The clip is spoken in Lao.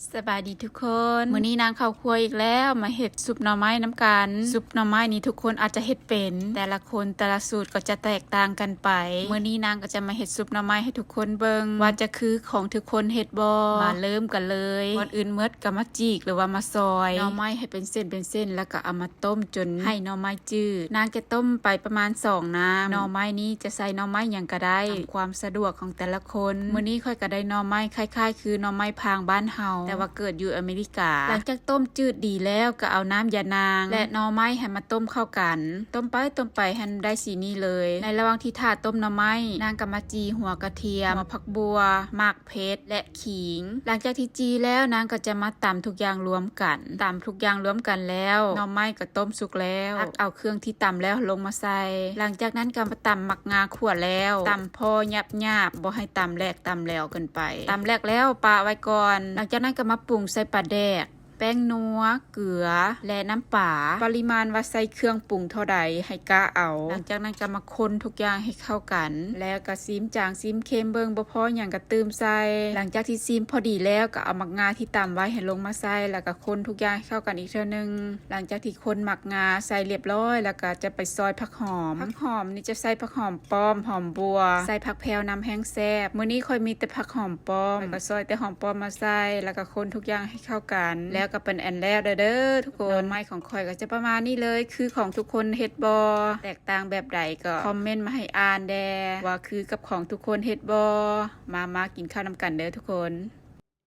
ສະບາຍດີທຸກຄົນ ມື້ນີ້ນາງເຂົ້າຄົວອີກແລ້ວ ມາເຮັດຊຸບໜໍ່ໄມ້ນຳກັນ. ຊຸບໜໍ່ໄມ້ນີ້ທຸກຄົນອາດຈະເຮັດເປັນ ແຕ່ລະຄົນແຕ່ລະສູດກໍຈະແຕກຕ່າງກັນໄປ. ມື້ນີ້ນາງກໍຈະມາເຮັດຊຸບໜໍ່ໄມ້ໃຫ້ທຸກຄົນເບິ່ງ ວ່າຈະຄືຂອງທຸກຄົນເຮັດບໍ່? ມາເລີ່ມກັນເລີຍ. ກ່ອນອື່ນໝົດກໍມາຈີກ ຫຼືວ່າມາຊອຍໜໍ່ໄມ້ໃຫ້ເປັນເສັ້ນເປັນເສັ້ນ ແລ້ວກໍເອົາມາຕົ້ມຈົນໃຫ້ໜໍ່ໄມ້ຈືດ. ນາງຈະຕົ້ມໄປປະມານສອງນ້ຳ. ໜໍ່ໄມ້ນີ້ຈະໃສ່ໜໍ່ໄມ້ຫຍັງກໍໄດ້ ຕາມຄວາມສະດວກຂອງແຕ່ລະຄົນ. ມື້ນີ້ຂ້ອຍກໍໄດ້ໜໍ່ໄມ້ຄ້າຍໆຄືໜໍ່ໄມ້ພາງບ້ານເຮົາ ແຕ່ວ່າເກີດຢູ່ອາເມລິກາ. ຫຼັງຈາກຕົ້ມຈືດດີແລ້ວ ກໍເອົານ້ຳຢານາງ ແລະ ໜໍ່ໄມ້ໃຫ້ມາຕົ້ມເຂົ້າກັນ. ຕົ້ມໄປຕົ້ມໄປໃຫ້ມັນໄດ້ສີນີ້ເລີຍ. ໃນລະຫວ່າງທີ່ຖ້າຕົ້ມໜໍ່ໄມ້ ນາງກໍມາຈີ່ຫົວກະທຽມ, ຫົວຜັກບົ່ວ, ໝາກເຜັດ ແລະ ຂີງ. ຫຼັງຈາກທີ່ຈີ່ແລ້ວ ນາງກໍຈະມາຕຳທຸກຢ່າງລວມກັນ. ຕຳທຸກຢ່າງລວມກັນແລ້ວ ໜໍ່ໄມ້ກໍຕົ້ມສຸກແລ້ວ ຕັກເອົາເຄື່ອງທີ່ຕຳແລ້ວລົງມາໃສ່. ຫຼັງຈາກນັ້ນກໍມາຕຳໝາກງາຂົ້ວແລ້ວ ຕຳພໍຫຍາບໆ ບໍ່ໃຫ້ຕຳແຫຼກຕຳແຫຼວເກີນໄປ. ຕຳແຫຼກແລ້ວປະໄວ້ກ່ອນ. ຫຼັງຈາກນັ້ນກໍມາປຸງໃສ່ປາແດກ, ແປ້ງນົວ, ເກືອ ແລະ ນ້ຳປາ. ປະລິມານວ່າໃສ່ເຄື່ອງປຸງເທົ່າໃດໃຫ້ກະເອົາ. ຫຼັງຈາກນັ້ນກໍມາຄົນທຸກຢ່າງໃຫ້ເຂົ້າກັນ ແລ້ວກໍຊີມຈາງຊີມເຄັມເບິ່ງ ບໍ່ພໍຫຍັງກໍຕື່ມໃສ່. ຫຼັງຈາກທີ່ຊີມພໍດີແລ້ວ ກໍເອົາໝາກງາທີ່ຕຳໄວ້ໃຫ້ລົງມາໃສ່ ແລ້ວກໍຄົນທຸກຢ່າງໃຫ້ເຂົ້າກັນອີກເທື່ອໜຶ່ງ. ຫຼັງຈາກທີ່ຄົນໝາກງາໃສ່ລຽບຮ້ອຍ ແລ້ວກໍຈະໄປຊອຍຜັກຫອມ. ຜັກຫອມນີ້ຈະໃສ່ຜັກຫອມປ້ອມ, ຫອມບົ່ວ, ໃສ່ຜັກແພວນຳແຮງແຊບ. ມື້ນີ້ຂ້ອຍມີແຕ່ຜັກຫອມປ້ອມ ຂ້ອຍກໍຊອຍແຕ່ຫອມປ້ອມມາໃສ່ ແລ້ວກໍຄົນທຸກຢ່າງໃຫ້ເຂົ້າກັນ ແລ້ວກໍເປັນອັນແລ້ວເດີທຸກຄົນ. ໜໍ່ໄມ້ຂອງຂ້ອຍກໍຈະປະມານນີ້ເລີຍ. ຄືຂອງທຸກຄົນເຮັດບໍ່? ແຕກຕ່າງແບບໃດກໍຄອມເມັນມາໃຫ້ອ່ານແດ່ ວ່າຄືກັບຂອງທຸກຄົນເຮັດບໍ່? ມາ ມາກິນເຂົ້ານຳກັນເດີທຸກຄົນ.